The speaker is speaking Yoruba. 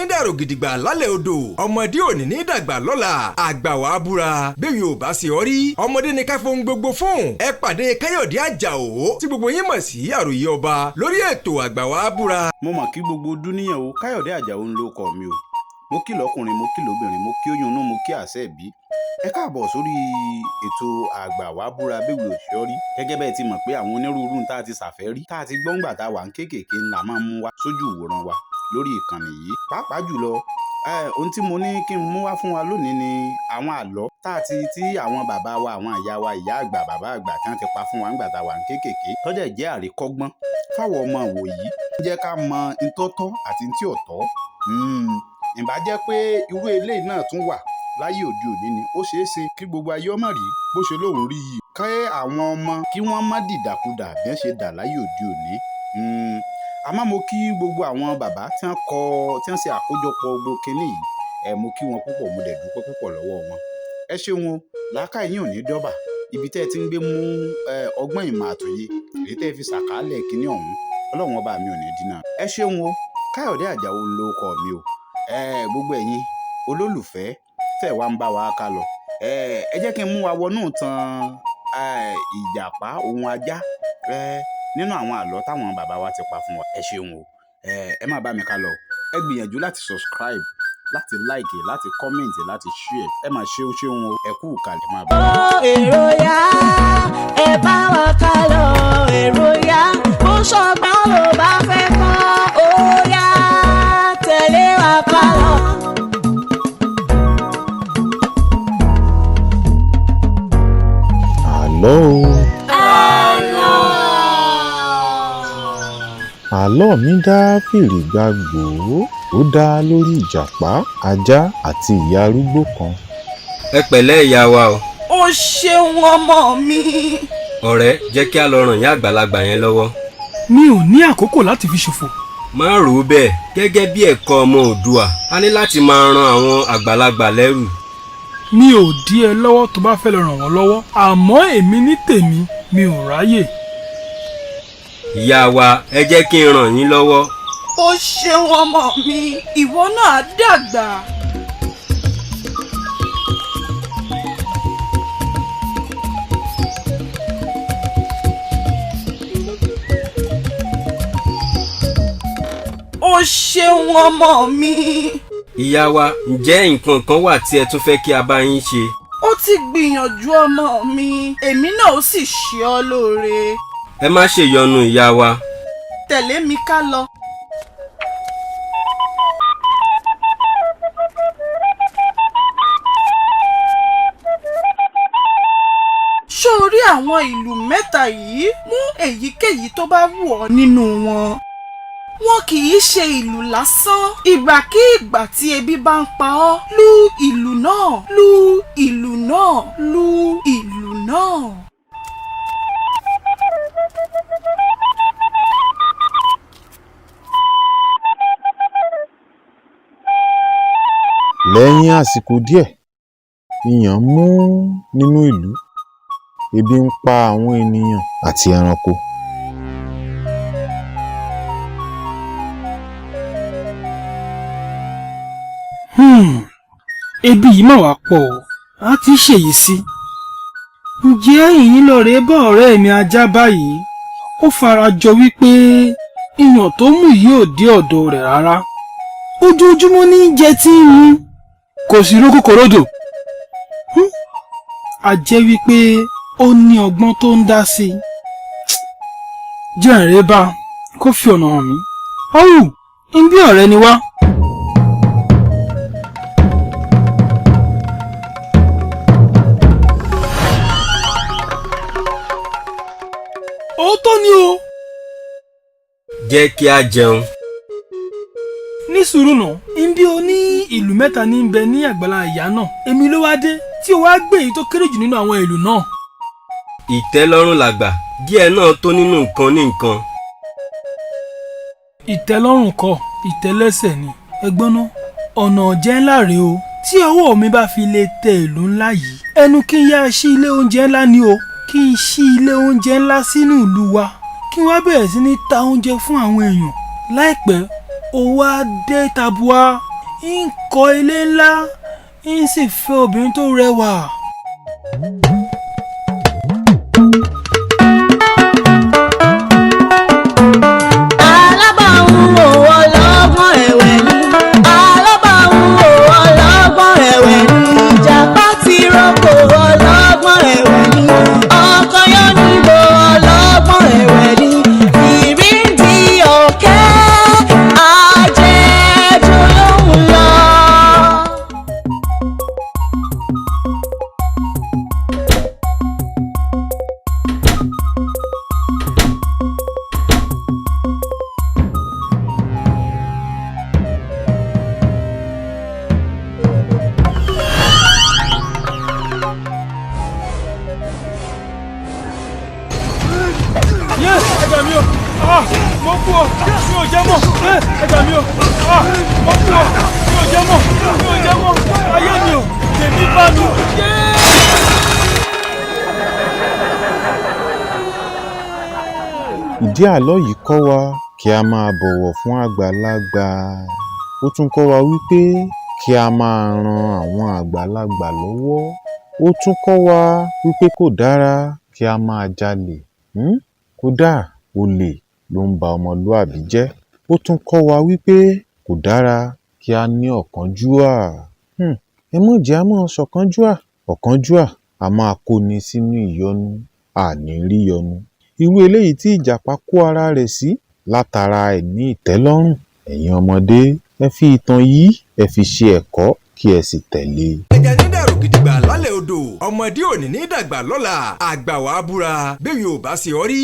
ní dàrò gidigba lálẹ́ odò, ọmọdé òní ní dàgbà lọ́la. Àgbà wàá búra bẹ́ẹ̀ yóò bá ṣe ọ rí, ọmọdé ní ká fohùn gbogbo fún. Ẹ pàdé Káyọ̀dé Àjàó tí gbogbo yín mọ̀ sí Àròyé Ọba lórí ètò Àgbà wàá búra. Mo mọ̀ kí gbogbo dúníyàn o. Káyọ̀dé Àjàó ń lo ọkọ mi o. Mo kí lọ́kùnrin, mo kí lóbìnrin, mo kí oyún inú, mo kí àṣẹ ìbí. Ẹ káàbọ̀ sórí ètò Àgbà wàá búra bẹ́ẹ̀ òṣìṣọ́ rí. Gẹ́gẹ́ bẹ́ẹ̀ ti mọ̀ pé àwọn onírúurú tá a ti ṣàfẹ́rí, tá a ti gbọ́ngbà tá a wà ń kéékèèké ńlá máa ń mú wá sójú ìwòran wa lórí ìkànnì yìí. Pàápàá jùlọ, ohun tí mo ní kí n mú wá fún wa lónìí ni àwọn àlọ́ tá a ti tí àwọn bàbá wa, àwọn ìyá wa, ìyá àgbà, bàbá àgbà tí wọ́n ti pa fún wa ńgbà tá a wà ń kéékèèké, tó dẹ̀ jẹ́ àríkọ́gbọ́n fáwọn ọmọ ìwòyí, jẹ́ ká mọ ntọ́tọ́ àti ntí ọ̀tọ́. Ìbá jẹ́ pé irú eléyìí náà tún wà láyé òde òní ni, ó ṣeé ṣe kí gbogbo ayé ọmọ rí bó ṣe lóun rí yìí, kẹ́ àwọn ọmọ kí wọ́n má dìdàkudà bí wọ́n ṣe dà láyé òde òní. Àmọ́ mo kí gbogbo àwọn bàbá tí wọ́n kọ, tí wọ́n ṣe àkójọpọ̀ gbogbo kinní yìí. Ẹ mo kí wọn púpọ̀, mo dẹ̀ dúpẹ́ púpọ̀ lọ́wọ́ wọn. Ẹ ṣeun o, làákàyè yín ò ní dọ́bà. Ibi tẹ́ ẹ ti ń gbé mú ọgbọ́n ìmọ̀ àtòye èyí tẹ́ ẹ fi ṣàkálẹ̀ kinní ọ̀hún, Ọlọ́run ọba mi ò ní dínà. Ẹ ṣeun o, Káyọ̀dé Àjàó ló kọ mi o. Gbogbo ẹ̀yin olólùfẹ́ tẹ́ wá ń bá wa ká lọ, ẹ jẹ́ kí n mú wa wọnú ìtàn ìjàpá òun ajá nínú àwọn àlọ́ táwọn bàbá wa ti pa fún wa. Ẹ ṣeun o, ẹ má bá mi ká lọ. Ẹ gbìyànjú láti subscribe, láti like, láti comment, láti share. Ẹ máa ṣeun ṣeun o, ẹ kú ìkàlẹ̀, máa bá wa. Èrò yá, ẹ bá wa ká lọ. Èrò yá, bó ṣọgbọ́n ló bá fẹ́ kọ́, ó yá, tẹ̀lé wa ká lọ. Àlọ́ o. Àlọ́. Àlọ́ mi dá fìrìgbagbòó, ó dá lórí ìjàpá, ajá àti ìyá arúgbó kan. Ẹ pẹ̀lẹ́ ìyá wa o. O ṣeun ọmọ mi. Ọ̀rẹ́, jẹ́ kí a lọ ràn ìyá àgbàlagbà yẹn lọ́wọ́. Mi ò ní àkókò láti fi ṣòfò. Má rò ó bẹ́ẹ̀. Gẹ́gẹ́ bí ẹ̀kọ́ ọmọ Oòduà, a ní láti máa ran àwọn àgbàlagbà lẹ́rù. Mi ò dí ẹ lọ́wọ́ tó bá fẹ́ lọ ràn wọ́n lọ́wọ́, àmọ́ èmi ní tèmi, mi ò ráyè. Ìyá wa, ẹ jẹ́ kí n ràn yín lọ́wọ́. O ṣeun ọmọ mi, ìwọ náà dàgbà. O ṣeun ọmọ mi. Ìyá wa, ǹjẹ́ nǹkan kan wà tí ẹ tún fẹ́ kí a bá yín ṣe? Ó ti gbìyànjú ọmọ mi, èmi náà ó sì ṣe ọ́ lóore. Ẹ má ṣèyọnu ìyá wa. Tẹ̀lé mi ká lọ. Ṣó o rí àwọn ìlú mẹ́ta yìí? Mú èyíkéyìí tó bá wù ọ́ nínú wọn. Wọn kì í ṣe ìlù lásán. Ìgbàkígbà tí ebi bá ń pa ọ́, lu ìlù náà, lu ìlù náà, lu ìlù náà. Lẹ́yìn àsìkò díẹ̀, ìyàn mú nínú ìlú, ebi ń pa àwọn ènìyàn àti ẹranko. Ebi yìí mà wá pọ̀ o, a ti ṣèyí sí. Ǹjẹ́ ìyín lọ rèé bá ọ̀rẹ́ mi ajá báyìí? Ó fara jọ wípé ìyàn tó mú yìí ò dé ọ̀dọ̀ rẹ̀ rárá. Ojoojúmọ́ ní í jẹ tí ń mu, kò sì rókò kòròdò. A jẹ́ wípé ó ní ọgbọ́n tó ń dá sí i. Jẹ́ ìrẹ́ bá kó fi ọ̀nà hàn mí. Ọ̀hún, ń bí ọ̀rẹ́ ni wá. Òótọ́ ni o. Jẹ́ kí a jẹun. Ní sùúrù náà, nbí o ní ìlú mẹ́ta ní bẹ ní àgbàlá ìyá náà, èmi ló wá dé tí o wá gbé èyí tó kéré jù nínú àwọn ìlú náà. Ìtẹ́lọ́rùn làgbà, díẹ̀ náà tó nínú nǹkan ní nǹkan. Ìtẹ́lọ́rùn kọ́, ìtẹ́lẹ́sẹ̀ ni. Ẹgbọ́n náà, ọ̀nà ọ̀jẹ́ ńlá rèé o. Tí ọwọ́ mi bá fi lè tẹ ìlú ńlá yìí, ẹnu kí n yá ṣí ilé oúnjẹ ńlá ni o. Kí n ṣí ilé oúnjẹ ńlá sínú ìlú wa, kí wọ́n bẹ̀rẹ̀ sí ní ta oúnjẹ fún àwọn èèyàn. Láìpẹ́, owó á dé tabua. Ń kọ́ ilé ńlá, ń sì fẹ́ obìnrin tó rẹwà. Alábàáhùn ò ọlọ́gbọ́n ẹ̀wẹ̀ ni, alábàáhùn ò ọlọ́gbọ́n ẹ̀wẹ̀ ni, ìjàpá ti roko ọlọ́gbọ́n ẹ̀wẹ̀ ni, ọkọ̀ yọ níbo ọlọ́gbọ́n ẹ̀wẹ̀ ni, ìrìndì ọ̀kẹ́ àjẹjù lóhùn lọ. Yé, ẹ gbà mí o! Ah, mo kú o, mi ò jẹ́ mọ́! Ẹ gbà mí o! Ah, mo kú o, mi ò jẹ́ mọ́, mi ò jẹ́ mọ́! Ayé mi o, tèmi bá mi! Yé! Ìdí àlọ́ yìí kọ́ wa kí a máa bọ̀wọ̀ fún àgbàlagbà. Ó tún kọ́ wa wípé kí a máa ran àwọn àgbàlagbà lọ́wọ́. Ó tún kọ́ wa wípé kò dára kí a máa jalè. Kódà olè ló ń ba ọmọlúàbí jẹ́. Ó tún kọ́ wa wípé kò dára kí a ní ọ̀kánjúà. Ẹ má jẹ́ á máa ṣọ̀kánjúà. Ọ̀kánjúà a máa kóni sínú ìyọnu, a ní rí yọnu. Irú eléyìí tí ìjàpá kó ara rẹ̀ sí látara àìní ìtẹ́lọ́rùn. Ẹ̀yin ọmọdé, ẹ fi ìtàn yìí, ẹ fi ṣe ẹ̀kọ́ kí ẹ sì tẹ̀lé e. Ẹja ní dàrú gidigba lálẹ́ odò, ọmọdé òní ní dàgbà lọ́la, àgbà wàá búra bẹ́ẹ̀ yóò bá ṣe ọ rí.